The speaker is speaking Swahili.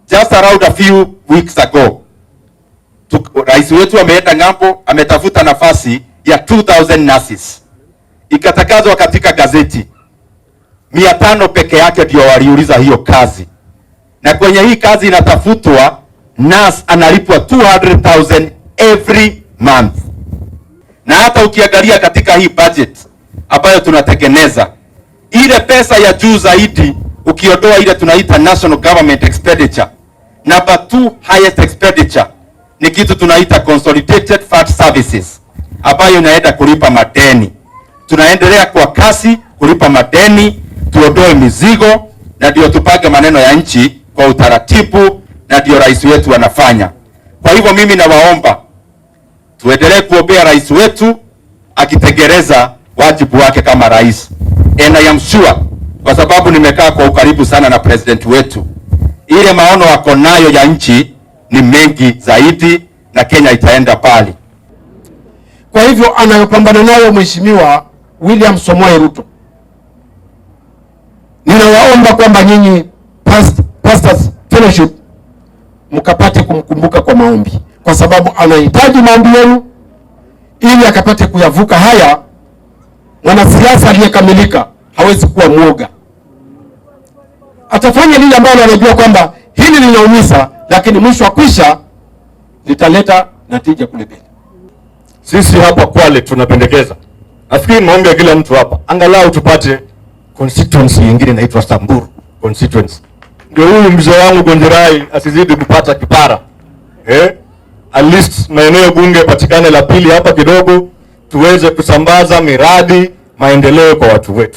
Just around a few weeks ago, rais wetu ameenda ng'ambo, ametafuta nafasi ya 2000 nurses, ikatakazwa katika gazeti, 500 peke yake ndio waliuliza hiyo kazi, na kwenye hii kazi inatafutwa nurse analipwa 200,000 every month. Na hata ukiangalia katika hii budget ambayo tunatengeneza, ile pesa ya juu zaidi, ukiondoa ile tunaita national government expenditure, number two highest expenditure ni kitu tunaita Consolidated Fund Services ambayo inaenda kulipa madeni. Tunaendelea kwa kasi kulipa madeni, tuondoe mizigo, na ndio tupange maneno ya nchi kwa utaratibu, na ndio rais wetu anafanya. Kwa hivyo mimi nawaomba tuendelee kuombea rais wetu akitekeleza wajibu wake kama rais. And I am sure, kwa sababu nimekaa kwa ukaribu sana na president wetu, ile maono ako nayo ya nchi ni mengi zaidi, na Kenya itaenda pale. Kwa hivyo anayopambana nayo Mheshimiwa William Samoei Ruto, ninawaomba kwamba nyinyi Pastors Fellowship mkapate kumkumbuka kwa maombi, kwa sababu anahitaji maombi yenu ili akapate kuyavuka haya. Mwanasiasa aliyekamilika hawezi kuwa mwoga, atafanya lile ambalo anajua kwamba hili linaumiza, lakini mwisho wa kwisha litaleta natija kule mbele. Sisi hapa Kwale tunapendekeza, nafikiri maombi ya kila mtu hapa, angalau tupate constituency nyingine inaitwa Samburu constituency, ndio huyu mzee wangu Gonjerai asizidi kupata kipara, eh? At least maeneo bunge patikane la pili hapa kidogo, tuweze kusambaza miradi maendeleo kwa watu wetu.